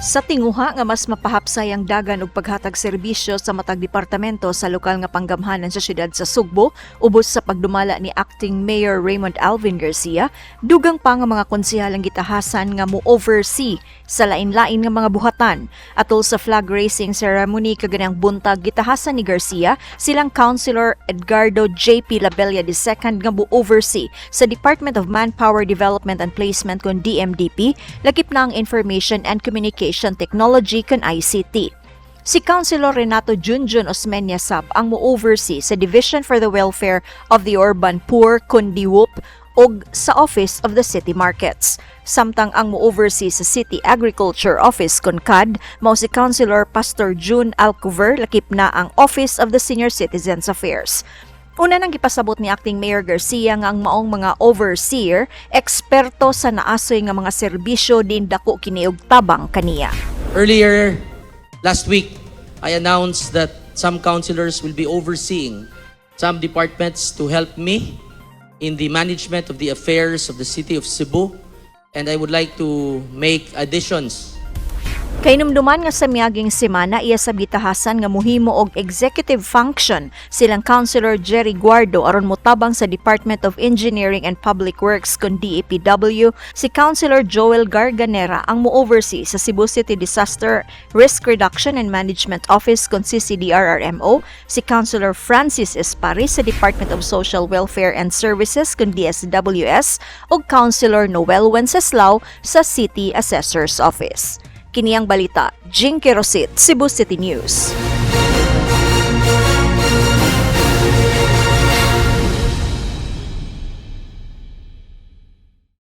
Sa tinguha nga mas mapahapsay ang dagan og paghatag serbisyo sa matag departamento sa lokal nga panggamhanan sa syudad sa Sugbo, ubos sa pagdumala ni Acting Mayor Raymond Alvin Garcia, dugang pa nga mga konsehal ang gitahasan nga mo oversee sa lain-lain nga mga buhatan. Atol sa flag raising ceremony kaganang buntag, gitahasan ni Garcia silang Councilor Edgardo J.P. Labella II nga mo oversee sa Department of Manpower Development and Placement kon DMDP, lakip na ang Information and Communication Technology kon ICT. Si Councilor Renato Junjun Osmeña Sab ang mo-oversee sa Division for the Welfare of the Urban Poor kon DWUP ug sa Office of the City Markets. Samtang ang mo-oversee sa City Agriculture Office kon CAD mao si Councilor Pastor June Alcover, lakip na ang Office of the Senior Citizens Affairs. Una nang gipasabot ni Acting Mayor Garcia nga ang maong mga overseer eksperto sa naasoy nga mga serbisyo din dako kini og tabang kaniya. Earlier last week, I announced that some councilors will be overseeing some departments to help me in the management of the affairs of the city of Cebu. And I would like to make additions. Kahinumduman nga sa miaging semana, iya sa gitahasan nga muhimo og executive function silang Councilor Jerry Guardo aron motabang sa Department of Engineering and Public Works kon DEPW, si Councilor Joel Garganera ang mo-oversee sa Cebu City Disaster Risk Reduction and Management Office kon CCDRRMO, si Councilor Francis Esparis sa Department of Social Welfare and Services kon DSWS ug Councilor Noel Wenceslao sa City Assessor's Office. Kini ang balita, Jinky Rosit, Cebu City News.